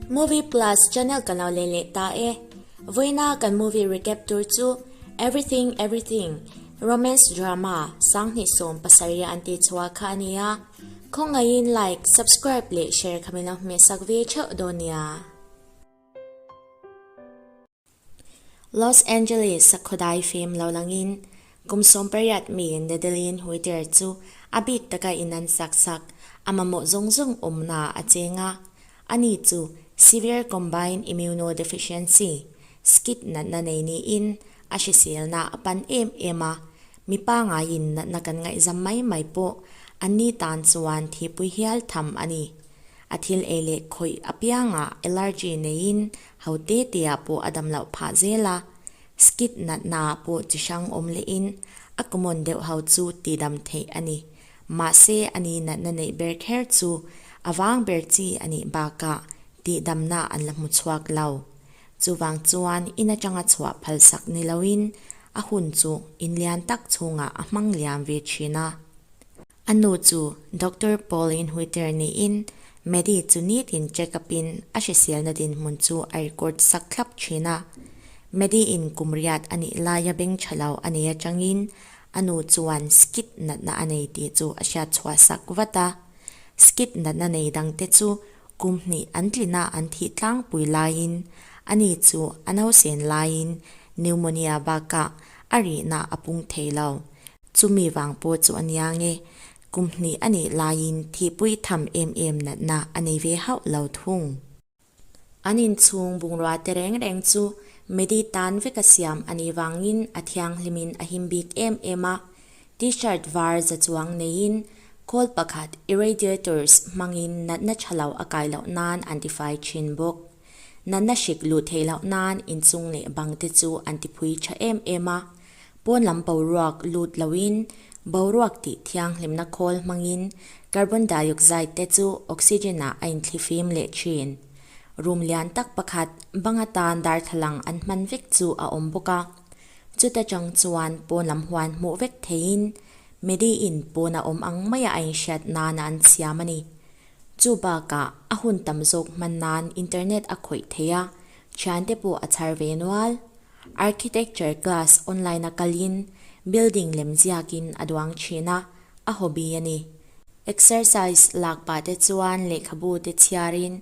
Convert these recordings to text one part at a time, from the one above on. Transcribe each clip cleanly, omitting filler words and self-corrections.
Movie Plus channel kan lo len leh ta e. Vawiina kan movie recap tur chu Everything Everything, Romance Drama 2017 an tih chhuah kha a ni a. Khawngaihin like, subscribe leh share kha min lo hmehsak ve theuh dawn nia. Los Angeles sakhaw fim lo langin kum 18 mi Madeline Huiter chu a bik taka in an sak sak a mamawh zawng zawng awmna a cheng a. Ani chu Severe Combined Immunodeficiency, SCID, natna nei niin a hriselna a pan em em a. Mi pangaiin natna kan ngaihzam mai mai pawh anni tan chuan thihpui hial tham a ni. A thil ei leh khawih apiangah allergy neiin ho te teah pawh a dam loh phah zel a, skit natna ah pawh chi hrang awm lehin a common deuh ho chu tihdam theih a ni. Mahse a ni natna neih ber kher chu a vang ber chi a nih bakah tihdamna an la hmu chhuak lo. Chuvang chuan in atanga chhuah phalsak ni loin a hun chu in lian tak chhungah a hmang liam ve thin a. A nu chu Doctor Pauline Huiter niin Maddie chu nitin check up in a hriselna dinhmun chu a record sak thlap thin a. Maddie in kum riat a nih laia beng tha lo a nei atangin a nu chuan skit natna a nei tih chu a hriat chhuah sak vat a. Skit natna nei dangte chu kum hnih an tlina an thih tlangpui laiin ani chu a nausen laiin pneumonia bakah a rihna a pung thei lo. Chumi vang pawh chu a nia nge, kum hnih a nih laiin thihpui tham em em natna a nei ve hauh lo thung. An inchhung bungrua te reng reng chu Medi tan veka siam a nih vangin a thianghlimin a him bik em em a, T-shirt var za chuang neiin khawl pakhat irradiators hmangin natna tha lo a kai loh nan an tifai thin bawk. Natna hrik luh theih loh nan inchung leh bang te chu an tiphui tha em em a, Pawn lam boruak lut loin boruak tih thianghlimna khawl hmangin carbon dioxide te chu oxygen ah a inthlifim leh thin. Room lian tak pakhat bang atan darthlalang an hman vek chu a awm bawk a. Chuta chang chuan pawn lam huan hmuh vek theiin Medi-in pawn a awm ang maia a inhriat nana an siam a ni. Chu bakah a hun tam zawk hman nan internet a khawih thei a, thiante pawh a chhar ve nual. Architecture class online a kalin building lem ziakin a duang thin a, a hobby a ni. Exercise lak pah te chuan lehkhabu te chhiarin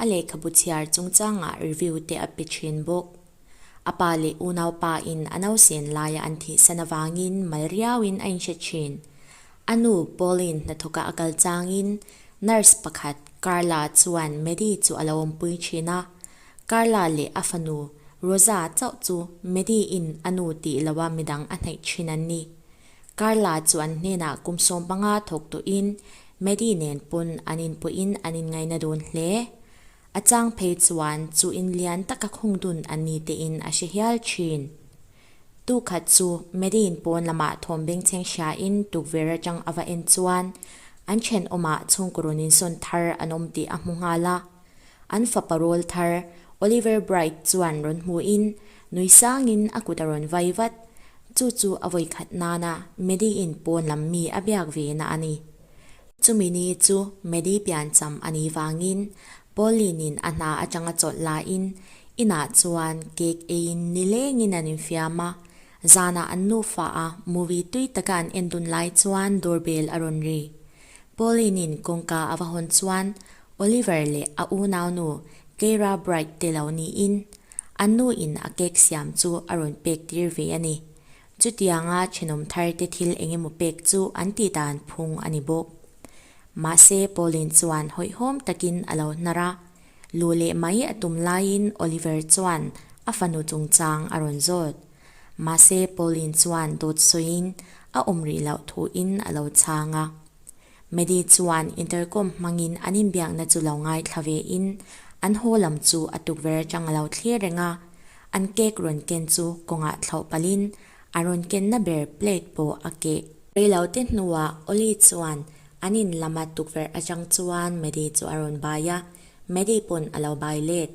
a lehkhabu chhiar chungchangah review te a pe thin bawk. A pa leh unaupa in a nausen laia an thihsan avangin mal riauin a inhre thin. A nu Pauline hnathawka a kal changin nurse pakhat Carla chuan Maddie chu a lo awmpui thin a, Carla leh a fanu Rosa chauh chu Maddie-in a nu tih loa midang a hnaih thin an ni. Carla chu an hnenah kum 15 thawk tawhin Maddie nen pawn an inpawhin an inngaina dun hle. A chang phei chuan chu in lian taka khung dun an ni tein a hre hial thin. Tu khat chu Maddie-in pawn lamah thawm bengchheng hriain tukverh atang a va en chuan an thenawmah chhungkaw rawn insawn thar an awm tih a hmu nghal a. An fapa rawl thar Oliver Bright chuan rawn hmuhin nui sangin a kut a rawn vai vat. Chu chu a vawi khat nana Maddie-in pawn lam mi a biak ve na a ni. Chumi ni chu Maddie piancham a nih vangin Pauline-in a hna atanga chawlh laiin inah chuan cake eiin nilengin an infiam a. Zanah an nufa a movie tui taka an en dun lai chuan doorbell a rawn ri. Pauline-in kawngka a va hawn chuan Oliver leh a unaunu Keira Bright te lo niin an nu in a cake siam chu a rawn pek tir ve a ni. Chutianga thenawm thar te thil eng emaw pek chu an tih dan phung a ni bawk. Mahse Pauline chuan hawihhawm takin a lo hnar a, luh leh mai a tum laiin Oliver chuan a fanu chungchang a rawn zawt. Mahse Pauline chuan dawt sawiin a awm rih loh thuin a lo chhang a. Maddie chuan intercom hmangin an inbiakna chu lo ngaithla ve in an haw lam chu a tukverh atang a lo thlir reng a, an cake rawn ken chu kawngah thlauh palhin a rawn kenna ber plate pawh a keh. Reilote hnuah Ollie chuan an in lama tukverh atang chuan Maddie chu a rawn bai a, Maddie pawn a lo bai let.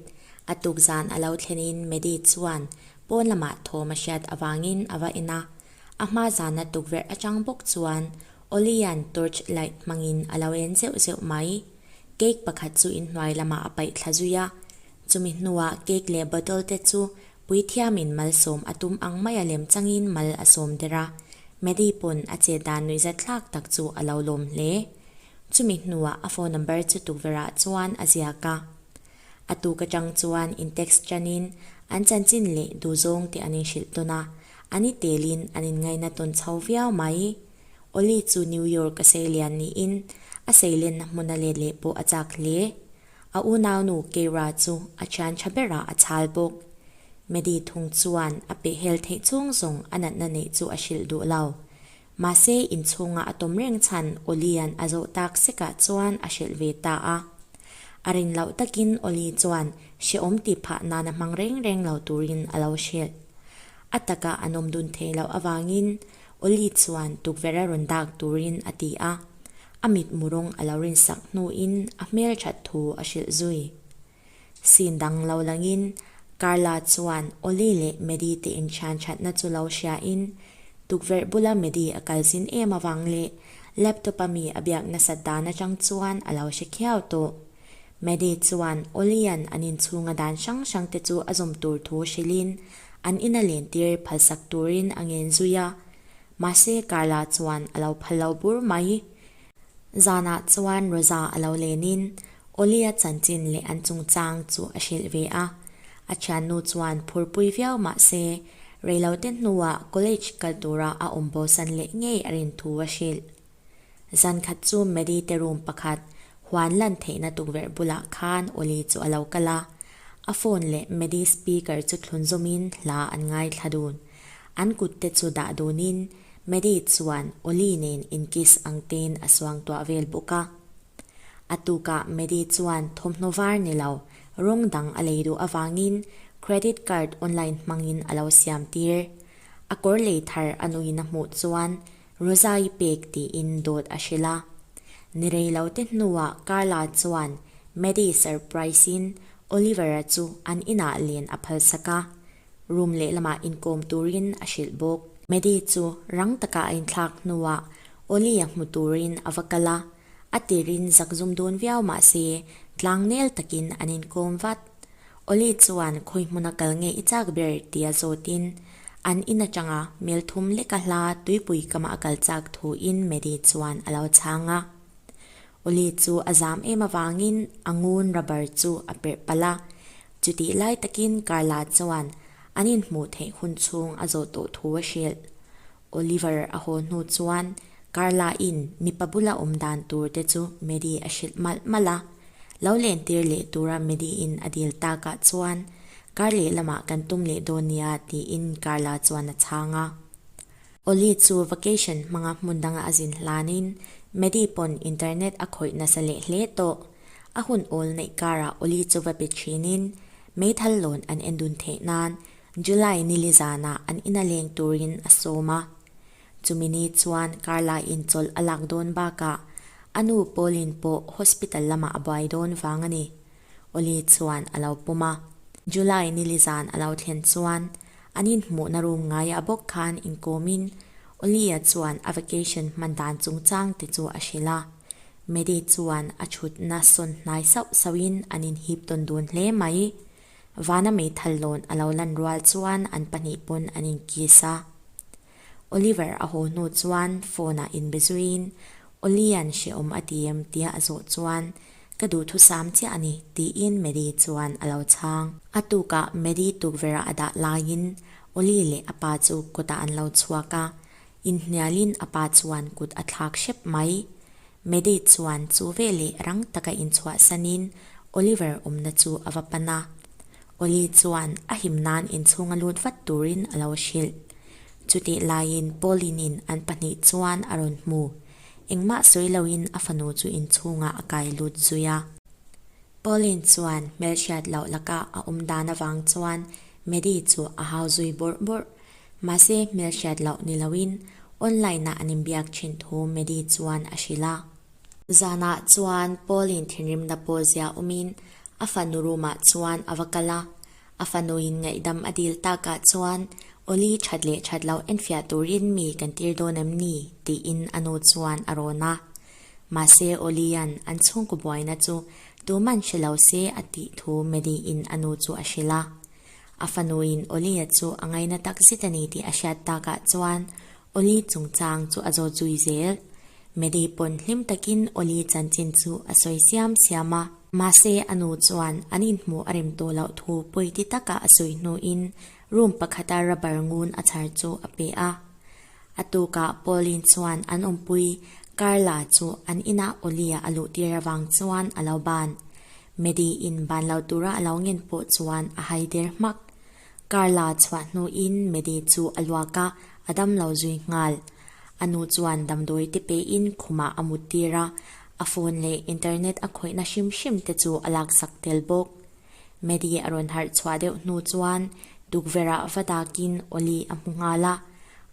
A tukzan a lo thlenin Maddie chuan pawn lamah thawm a hriat avangin a va en a, a hma zana tukverh atang bawk chuan Olian torch light hmangin a lo en zeuh zeuh mai. Cake pakhat chu inhnuai lamah a paih thla zui a. Chumi hnuah cake leh bottle te chu puithiamin malsawm a tum ang maia lem changin mal a sawm der a, Maddie pawn a chet dan nuihzat thlak tak chu a lo lawm hle. Chumi hnuah a phone number chu tukverhah chuan a ziak a. A tuk atang chuan in text tanin an chanchin leh duhzawng te an inhrilh tawn a, an i telin an inngaina tawn chho viau mai. Ollie chu New York a seilian niin a seilenna hmuna let leh pawh a chak hle. A unaunu Keira chu a thian tha berah a chhal bawk. Maddie thung chuan a pehhel theih chhung zawng a natna neih chu a hrilh duh lo. Mahse inchhunga a tawm reng chhan Ollie-a'n a zawh tak sekah chuan a hrilh ve ta a. A rin loh takin Ollie chuan hrehawm tih phah nana hmang reng reng lo turin a lo hrilh. A taka an awm dun theih loh avangin Ollie chuan tukverh a rawn dak turin a ti a. A mitmu rawng a lo rinsak hnuin a hmelthat thu a hrilh zui. Scene dang lo langin Carla chuan Ollie leh Maddie te inthian thatna chu lo hriain tukverh bula Maddie a kal zin em avang leh laptop a mi a biak nasat dan atang chuan a lo hre khiau tawh. Maddie chuan Ollie-a'n an inchhunga dan hrang hrang te chu a zawm tur thu hrilhin an ina lentir phalsak turin a ngen zui a. Mahse Carla chuan a lo phal lo bur mai. Zanah chuan Rosa a lo lenin Ollie-a chanchin leh an chungchang chu a hrilh ve a. A thiannu chuan phurpui viau mah se, reilote hnuah college kal tura a awm bosan leh ngei a rin thu a hrilh. Zan khat chu Maddie te room pakhat huan lan theihna tukverh bulah khan Ollie chu a lo kal a. A phone leh Maddie speaker chu thlun zawmin hla an ngaithla dun. An kut te chu dah dunin Maddie chuan Ollie nen inkiss ang tein a suangtuah vel bawk a. A tukah Maddie chuan thawmhnaw var ni lo, rawng dang a lei duh avangin credit card online hmangin a lo siam tir. A kawr lei thar a nuin a hmuh chuan Rosa-i pek tiin dawt a hrilh a. Ni rei lo te hnuah Carla chuan Maddie surprise-in Oliver-a chu an inah len a phalsak a. Room lehlamah inkawm turin a hrilh bawk. Maddie chu rang taka a inthlak hnuah Ollie-a hmu turin a va kal a, a tirin zakzum dawn viau mah se tlangnel takin an inkawm vat. Ollie chuan khawi hmuna kal nge i chak ber tia zawtin an in atanga mel thum leka hla tuipui kama a kal chak thuin Maddie chuan a lo chhang a. Ollie chu a zam em avangin a ngun rubber chu a perh palh a, chutih lai takin Carla chuan an inhmuh theih hun chhung a zawh tawh thu a hrilh. Oliver a haw hnu chuan Carla-in mipa bula awm dan tur te chu Maddie a hrilh malh malh a. Lo lentir leh tura Maddie-in a dil takah chuan kar lehlamah kan tum leh dawn nia tiin Carla chuan a chhang a. Oli chu vacation hmanga hmun danga a zin hlanin Maddie pawn internet a khawih nasa leh hle tawh. A hun awl neih karah Oli chu va pe thinin meithal lawn an en dun theih nan July nili zanah an ina leng turin a sawm a. Chumi ni chuan Carla in chawlh a lak dawn bakah a nu Pauline pawh hospital lamah a buai dawn vang a ni. Oli chuan a lo pawm a. July nili zan a lo thlen chuan An inhmuhna room ngaiah bawk khan inkawmin Olia chuan a vacation hman dan chungchang te chu a hrilh a. Maddie chuan a thutna sawn hnai sauh sauhin an inhip tawn dun hle mai. Vana meithal lawn a lo lan rual chuan an pahnih pawn an inkiss a. Oliver a haw hnu chuan phone ah inbe zuiin Olia'n hrehawm a ti em tia a zawh chuan Ka duhthusam chiah a ni, tiin Maddie chuan a lo chhang. A tukah Maddie tukverhah a dah laiin Oli leh a pa chu kawtah an lo chhuak a, inhnialin a pa chuan kut a thlak hrep mai. Maddie chuan chu veleh rang taka inchhuahsanin Oliver awmna chu a va pan a. Oli chuan a him nan inchhunga lut vat turin a lo hrilh. Chutih laiin Pauline-in an pahnih chuan a rawn hmu. Engmah sawi loin a fanu chu inchhungah a kai lut zui a. Pauline chuan hmelhriat loh laka a awm dan avang chuan Maddie chu a hau zui bawrh bawrh. Mahse hmelhriat loh ni loin online-ah an inbiak thin thu Maddie chuan a hrilh a. Zanah chuan Pauline thinrimna pawh zia awmin a fanu room-ah chuan a va kal a. A fanuin ngaihdam a dil takah chuan Oli that leh that loh enfiah turin mi kan tir dawn em ni? tiin a nu chuan a rawn a. Mahse Olian an chhungkaw buaina chu Tuman hre lo se a tih thu Maddie-in a nu chu a hrilh a. A fanuin Ollie-a chu a ngaina tak zet a ni tih a hriat takah chuan Ollie chungchang chu a zawt zui zel. Maddie pawn hlim takin Ollie chanchin chu a sawi siam siam a. Mahse a nu chuan an inhmuh a rem tawh loh thu pawi ti taka a sawi hnuin room pakhata rubber ngun a chhar chu a pe a. A tukah Pauline chuan an awmpui Carla chu an inah Ollie-a a luhtir avang chuan a lo ban. Maddie-in ban lo tura a lo ngen pawh chuan a hai der hmak. Carla chhuah hnuin Maddie chu a luak a, a dam lo zui nghal. A nu chuan damdawi te pein khumah a muttir a, a phone leh internet a khawihna hrim hrim te chu a laksak tel bawk. Maddie a rawn harh chhuah deuh hnu chuan tukverhah va dakin Ollie a hmu nghal a,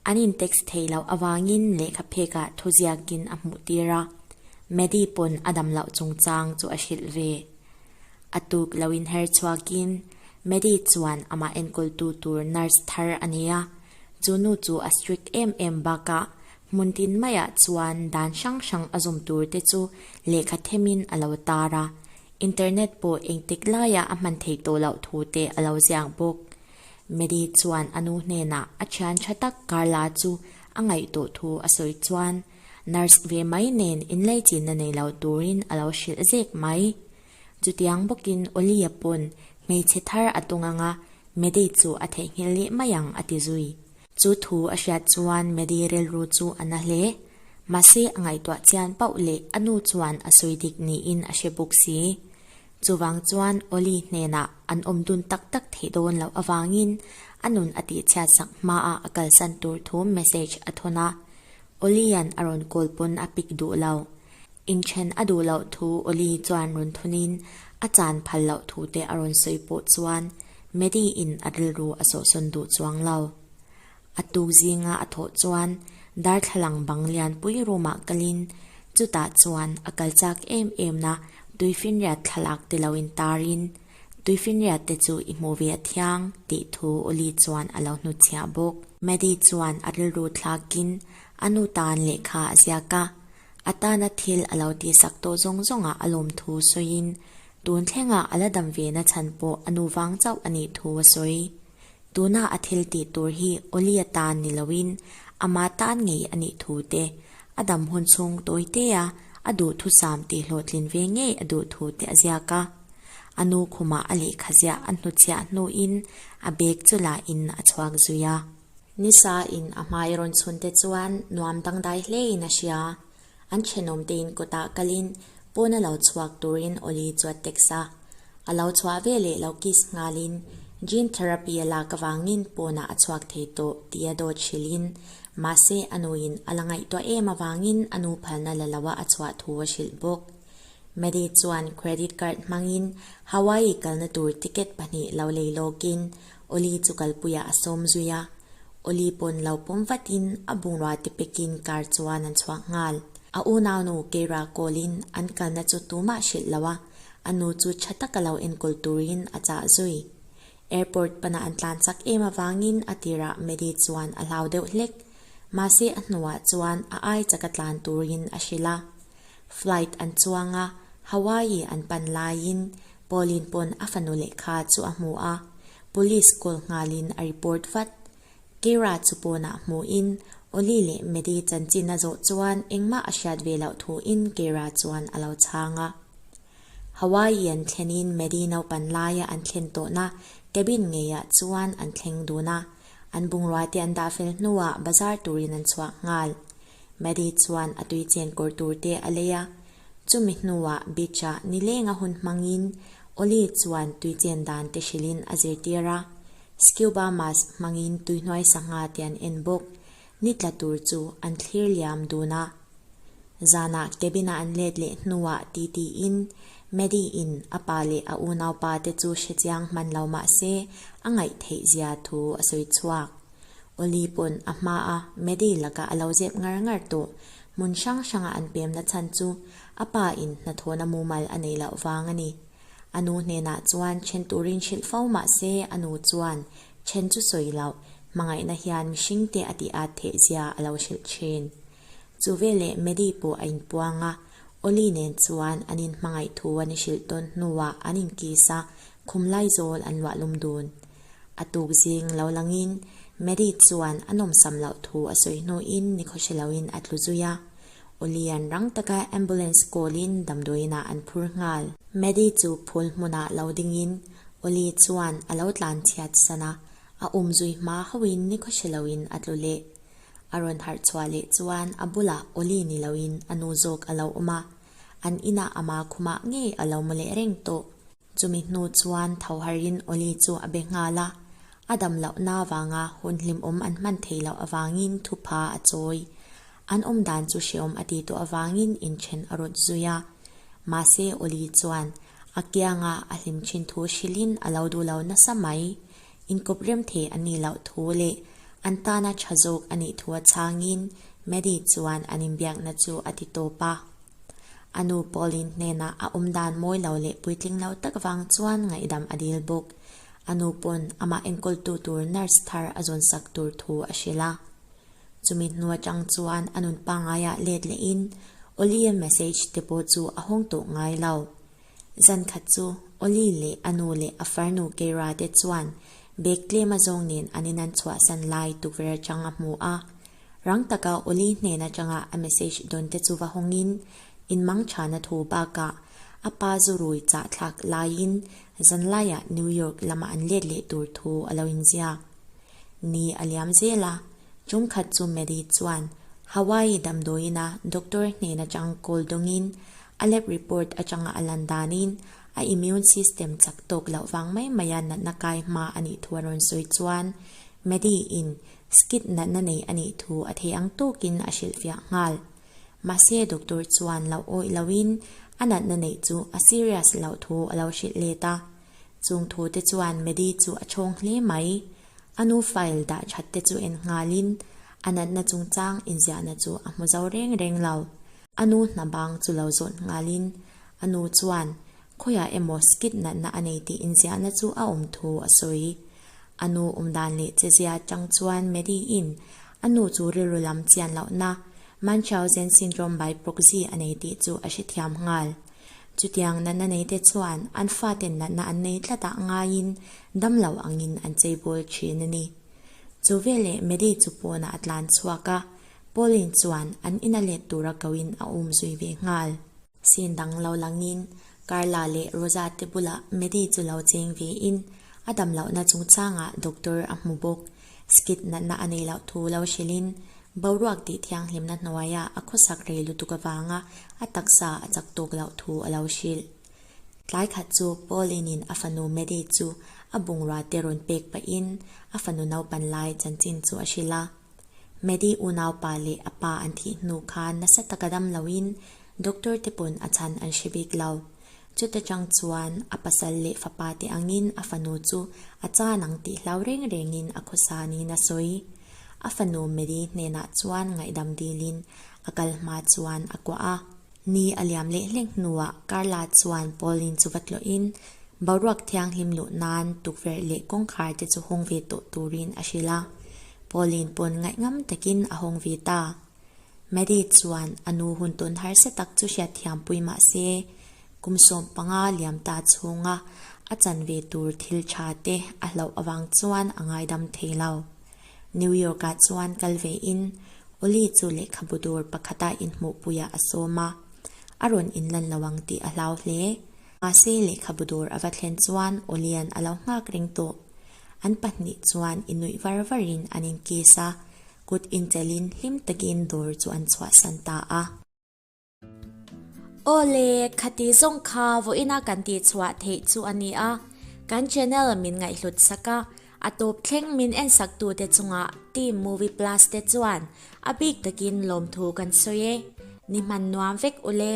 an in text theih loh avangin lehkha phekah thuziakin a hmuh tir a, Maddie pawn a dam loh chungchang chu a hrilh ve. A tuk lo inher chhuakin Maddie chuan amah enkawltu tur nurse thar a nei a, chu nu chu a strict em em bakah hmun tin maiah chuan dan hrang hrang a zawm tur te chu lehkha themin a lo tar a, Internet pawh engtik laiah a hman theih tawh loh thu te a lo ziak bawk. Maddie chuan a nu hnenah a thian tha tak Carla chu a ngaih tawh thu a sawi chuan nurse ve mai nen inlaichinna nei lo turin a lo hrilh zek mai. Chutiang bawkin Ollie-a pawn hmeichhe thar a tung anga Maddie chu a theihnghilh leh mai ang a ti zui. Chu thu a hriat chuan Maddie rilru chu a na hle. Mahse a ngaihtuah chian pauh leh a nu chuan a sawi dik niin a hre bawk si. Chuvang chuan Ollie hnenah an awm dun tak tak theih dawn loh avangin a nun a tihchhiat sak hmaah a kalsan tur thu message a thawn a. Ollie-a'n a rawn call pawn a pick duh lo. Inthen a duh loh thu Ollie chuan rawn thunin a chan phal loh thu te a rawn sawi pawh chuan Maddie-in a rilru a sawhsawn duh chuang lo. A tuk zinga a thawh chuan darthlalang bang lianpui room-ah kalin chutah chuan a kal chak em em na tuifinriat thlalak te lo intarin tuifinriat te chu i hmuh ve a thiang tih thu Ollie chuan a lo hnutchhiah bawk. Maddie chuan a rilru thlakin a nu tan lehkha a ziak a, A tana thil a lo tihsak tawh zawng zawngah a lawm thu sawiin, tun thlengah a la dam ve na chhan pawh a nu vang chauh a nih thu a sawi. Tuna a thil tih tur hi Ollie tan ni loin ama tan ngei a nih thu te, a dam hun chhung tawi tea a duhthusam tih hlawhtlin ve ngei a duh thu te a ziak a. A nu khumah a lehkha ziah a hnuchhiah hnuin a bag chu la in a chhuak zui a. Nisa in a hmai rawn chhun te chuan nuam dangdai hle in a hria. An thenawm te in kawtah kalin pawn a lo chhuak turin Ollie chu a text a. A lo chhuah ve leh lo kiss nghalin gene therapy a lak avangin pawnah a chhuak thei tawh tih a dawt hrilhin mahse a nuin a la ngaihtuah em avangin a nu phalna la loa a chhuah thu a hrilh bawk. Maddie chuan credit card hmangin Hawaii kalna tur ticket pahnih lo lei lawkin Oli chu kalpuiah a sawm zui a, Oli pawn lo pawm vatin a bungrua te pekin car chuan an chhuak nghal. A unaunu Keira call-in an kalna chu tumah hrilh lo a, a nu chu tha taka lo enkawl turin a chah zui. Airport pana an tlan chak em avangin a tirah Maddie chuan a hlau deuh hlek, mahse a hnuah chuan a ai chaka tlan turin a hrilh a. Flight an chuang a, Hawaii an pan laiin Pauline pawn a fanu lehkha chu a hmu a, police call nghalin a report vat. Keira chu pawnah hmuin Oli leh Maddie chanchin a zawh chuan engmah a hriat ve loh thuin Keira chuan a lo chhang a. Hawaii an thlenin Maddie naupan laia an thlen tawhna cabin ngeiah chuan an thleng dun a, an bungrua te an dah fel hnuah bazar turin an chhuak nghal. Maddie chuan a tui chen kawr tur te a lei a, chumi hnuah beach-ah nilenga hun hmangin Ollie chuan tui chen dan te hrilhin a zirtir a, scuba mask hmangin tuihnuai sangha te an en bawk. Ni tla tur chu an thlir liam dun a. Zanah cabin-a an let leh hnuah titiin Maddie-in a pa leh a unaupa te chu hrechiang hman lo mah se a ngaih theih zia thu a sawi chhuak. Oli pawn a hma a Maddie lakah a lo zep ngar ngar tawh. Hmun hrang hranga an pemna chhan chu a pa in hnathawhna mumal a nei loh vang a ni. A nu hnenah chuan then turin hrilh fo mah se a nu chuan then chu sawi loh, hmangaihna hian mihring te a tih at theih zia a lo hrilh thin. Chu veleh Maddie pawh a inpuang a. Oli nen chuan an inhmangaih thu an i hrilh tawn hnuah an inkiss a, khum laizawl an luah lum dun. A tuk zing lo langin Maddie chuan a nawmsam loh thu a sawi hnuin nikhaw hre loin a tlu zui a. Oli an rang taka ambulance call in damdawiinah an phur nghal. Maddie chu phul hmunah lo dingin Oli chuan a lo tlan chhiat san a, a um zui hma hauhin nikhaw hre loin a tlu leh. A rawn harh chhuah leh chuan a bulah Oli ni loin a nu zawk a lo awm a, an inah ama khumah ngei a lo mu leh reng tawh. Chumi hnu chuan tho harin Oli chu a be nghal a, a dam lohna avanga hun hlimawm an hman theih loh avangin thupha a chawi. An awm dan chu hrehawm a ti tawh avangin inthen a rawt zui a. Mahse Oli chuan a kianga a hlim thin thu hrilhin a lo duh lo nasa mai. Inkawp rem thei a nih loh thu leh an tana tha zawk a nih thu a chhangin Maddie chuan an inbiakna chu a ti tawp a. A nu Pauline hnenah a awm dan mawi lo leh puitling lo tak vang chuan ngaihdam a dil bawk. A nu pawn amah enkawltu tur nurse thar a zawnsak tur thu a hrilh a. Chumi hnu atang chuan a nun pangaiah let lehin Ollie-a message te pawh chu a hawng tawh ngai lo. Zan khat chu Ollie leh a nu leh a farnu Keira te chuan bag tlem a zawng nen an inan chhuahsan lai tukverh atang a hmu a. Rang taka Ollie hnen atanga a message dawn te chu va hawngin inmang thana thu bakah a pa zu rui chahthlak laiin zanlaiah New York lama an let leh tur thu a lo inziak. Ni a liam zel a, tum khat chu Maddie chuan Hawaii damdawiina doctor hnen atang call dawngin a lab report atanga a lan danin a immune system chak tawk loh vang mai maia natna kai hma a nih thu a rawn sawi chuan Maddie in skid natna nei a nih thu a thei ang tawkin a hrilhfiah nghal. Mahse doctor chuan lo awih loin a natna neih chu a serious loh thu a lo hrilh let a. Chung thu te chuan Maddie chu a chhawng hle mai. A nu file dah that te chu en nghalin a natna chungchang inziahna chu a hmu zo reng reng lo. A nu hna bang chu lo zawt nghalin a nu chuan khawiah emaw skit natna a nei tih inziahna chu a awm thu a sawi. A nu awm dan leh chezia atang chuan Maddie-in a nu chu rilru lam chian lohna Munchausen syndrome by proxy a nei tih chu a hrethiam nghal. Chutiang natna neite chuan an faten natna an nei tlatah ngaiin damlo angin an cheibawl thin a ni. Chu veleh Maddie chu pawnah a tlan chhuak a, Pauline chuan an ina let tura koin a um zui ve nghal. Scene dang lo langin Carla leh Rosa te bulah Maddie chu lo cheng vein a damlohna chungchangah doctor a hmu bawk. Skit natna a nei loh thu lo hrilhin Boruak tih thianghlimna hnuaia a khawsak rei lutuk avanga a taksa a chak tawk loh thu a lo hrilh. Tlai khat chu Pauline-in a fanu Maddie chu a bungrua te rawn pek pahin a fanu naupan lai chanchin chu a hrilh a. Maddie unaupa leh a pa an thih hnu khan nasa taka dam loin doctor te pawn a chhan an hre bik lo. Chuta chang chuan a pasal leh fapa te angin a fanu chu a chan ang tih hlau reng rengin a khawsa niin a sawi. A fanu Mary hnenah chuan ngaihdam dilin a kal hma chuan a kuah a. Ni a liam leh hlek hnuah Carla chuan Pauline chu va tlawhin boruak thianghlim luh nan tukverh leh kawngkhar te chu hawng ve tawh turin a hrilh a. Pauline pawn ngaihngam takin a hawng ve ta. Maddie chuan a nu hun tawn harsa tak chu hriatthiampui mah se, kum 15 liam ta chhunga a chan ve tur thil tha te a hlauh avang chuan a ngaidam thei lo. New York-ah chuan kal ve in Ollie chu lehkhabu dawr pakhata inhmuhpuiah a sawm a, a rawn inlan lo ang tih a hlau hle. Mahse lehkhabu dawr a va thlen chuan Ollie-a'n a lo nghak reng tawh. An pahnih chuan innuih var varin an inkiss a, Kut inchelin hlim takin dawr chu an chhuahsan ta a. Aw le, khati zawng kha vawiina kan tihchhuah theih chu a ni a, kan channel min ngaihhlut sak a, a tawp thleng min ensak tute chungah Team Movie Plus te chuan a bik takin lawmthu kan sawi e. Ni hman nuam vek ule.